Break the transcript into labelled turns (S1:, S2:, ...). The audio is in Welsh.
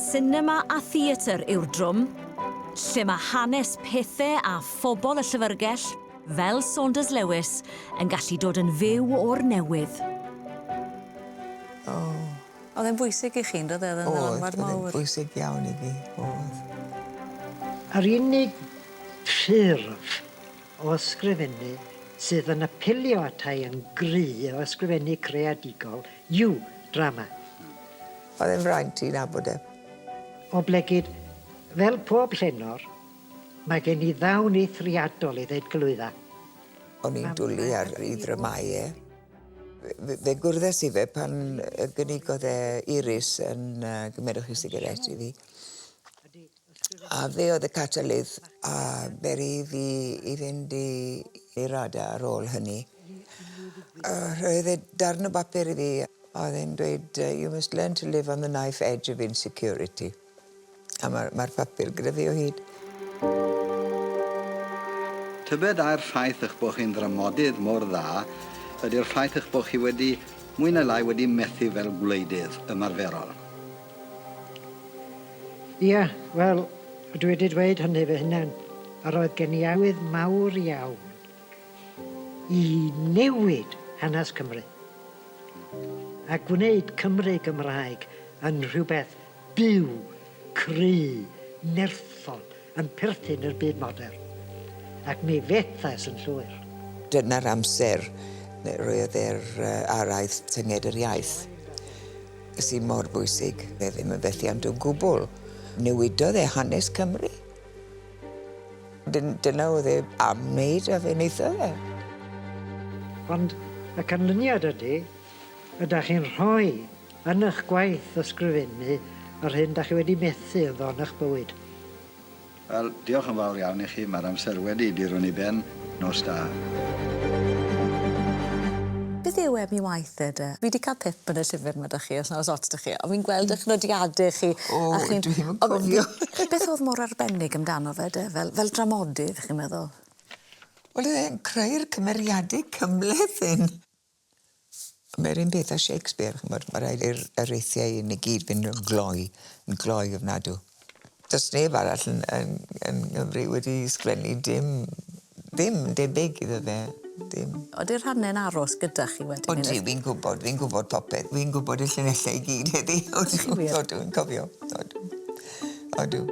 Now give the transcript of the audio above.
S1: sinema a theatr yw'r drwm, lle mae hanes pethe a phobl y Llyfrgell, fel Saunders Lewis, yn gallu dod yn fyw o'r newydd.
S2: O.
S3: Oedd e'n bwysig i chi, on'd oedd e? Oedd e'n ddylanwad mawr.
S2: Oedd, oedd e'n bwysig iawn i fi, oedd.
S4: Yr unig ffurf o ysgrifennu sydd yn apelio ata i yn gry o ysgrifennu creadigol yw drama.
S2: Oedd e'n fraint i nabod e.
S4: Oblegid, fel pob llenor, mae gen i ddawn eithriadol i ddeud celwydda.
S2: O'n i'n dwli ar 'i ddramâu e. Fe fe gwrddes i fe pan yy gynigodd e Iris yn yy gymerwch chi sigaret i fi. A fe oedd y catalydd a beri fi i fynd i i RADA ar ôl hynny. A rhoedd e darn o bapur i fi a oedd e'n dweud you must learn to live on the knife edge of insecurity. A ma'r ma'r papur gyda fi o hyd.
S5: Tybed ai'r ffaith eich bod chi'n ddramodydd mor dda ydi'r ffaith eich bod chi wedi, mwy neu lai, wedi methu fel gwleidydd ymarferol?
S4: Ia, wel, dwi wedi dweud hynny fy hunan, yr oedd gen i awydd mawr iawn i newid hanes Cymru a gwneud Cymru Gymraeg yn rhywbeth byw, cry, nerthol, yn perthyn i'r byd modern. Ac mi fethais yn llwyr.
S2: Dyna'r amser roedd e'r araith Tynged yr Iaith sy'n mor bwysig. Fe ddim yn fethiant o gwbl. Newidodd e hanes Cymru. Dyna oedd e am wneud a fe wnaethodd e.
S4: Ond y canlyniad ydy, ydach chi'n rhoi yn eich gwaith ysgrifennu yr hyn dach chi wedi methu ynddo yn eich bywyd.
S5: Wel, diolch yn fawr iawn i chi, mae'r amser wedi dirwn i ben. Nos da.
S3: Beth yw e am 'i waith e de? Fi 'di ca'l pip yn y llyfyr 'ma 'da chi os na o's ots 'da chi on' fi'n gweld 'ych nodiade chi
S2: O,
S3: a chi'n...
S2: dwi ddim yn cofio.
S3: Beth o'dd mor arbennig amdano fe de fel fel dramodydd chi'n meddwl?
S2: Wel o'dd e'n creu'r cymeriade cymleth hyn. Mae'r un peth â Shakespeare ch'mod ma' raid i'r areithiau 'yn i gyd fynd yn gloi yn gloi ofnadw. Do's neb arall yn yn yn Nghymru wedi sgrennu dim ddim debyg iddo fe dim.
S3: Odi'r rhanne'n aros gyda chi wedyn?
S2: Odi fi'n gwbod fi'n gwbod popeth fi'n gwbod y llinelle i gyd heddi. Odw odw fi'n cofio odw. Odw.